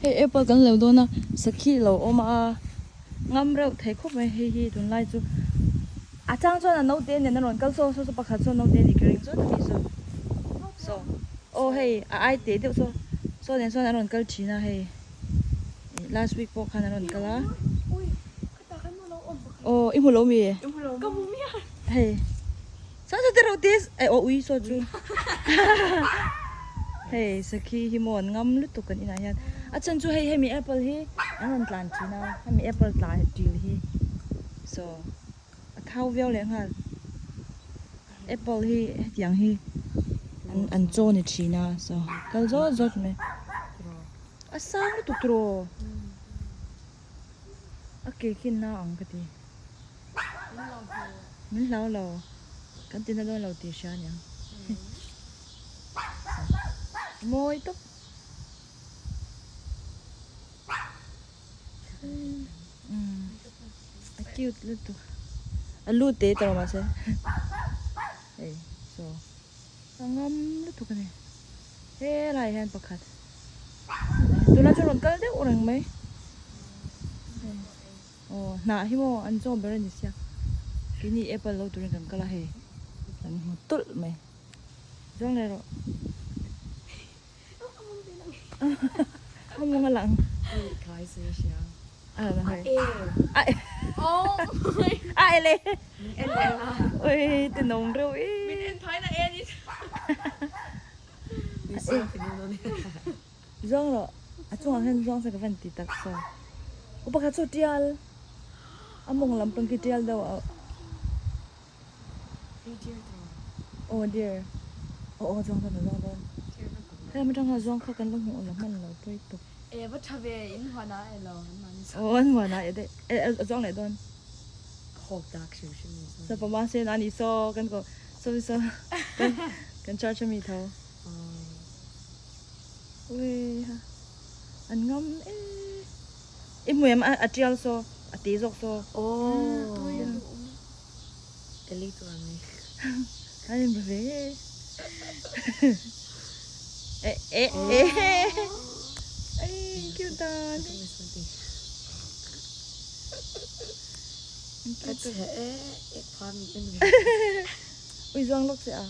Hei apple kan lo dawn a sakhi a lo awm a ngam reuh thei khawp mai hei hi tunlai chu a chang chuan a naute nen a rawn kal saw saw saw pakhat saw naute nih ka ring chuan ami saw saw aw hei a ai teh deuh saw saw nen sawn a rawn kal thin a hei last week pawh khan a rawn kal a aw i hmu lo mi hei Saw saw te reuh te eh aw ui saw chu hei sakhi hi maw an ngam lutuk kan inah hian a chhan chu hei hemi apple hi an rawn tlan thin a hemi apple tla til hi saw a thau viau leh nghal apple hi hetiang hi an an chaw ni thin a saw kal zawt zawt mai a sang lutuk tiraw a ke khi na ang ka ti. Min hlau lo. Kan tina dawn lo tih hria aniang. Mawi tawp. A cute lutuk. A lut te tawh mahse. Hei so a ngam lutuk ani. Helai hian pakhat. Tunah chuan rawn kal deuh reng mai. Aw hnah hi maw an chaw ber a ni sia keini apple lo turin kan kal a hei kan hmu tawlh mai zawng leh rawh a mawng a lang a ele ui tinawm reuh i Zuang rawh, a chungah hian zuang se ka van ti tak saw. U pakhat chu tial, a mawng lampang khi tial deuh a. Aw dear, aw aw zuang dawn a zuang dawn. Hei atang khan zuang kha kan la hmuh la hman lo pawi tawp. E va tha ve, in huan ah e lo an mahni saw. Aw an huan ah e daih, e a zuang leh dawn. Hawk dak hrim hrim ni saw. Saw pama se na ni saw kan ko saw saw kan church ami tho. Ui ha an ngam e i hmu em a tial saw a ti zawk saw oh eli chu an ni an in be ve e e e ai cute dan a che e e pha mi en ui zuang lawk se a.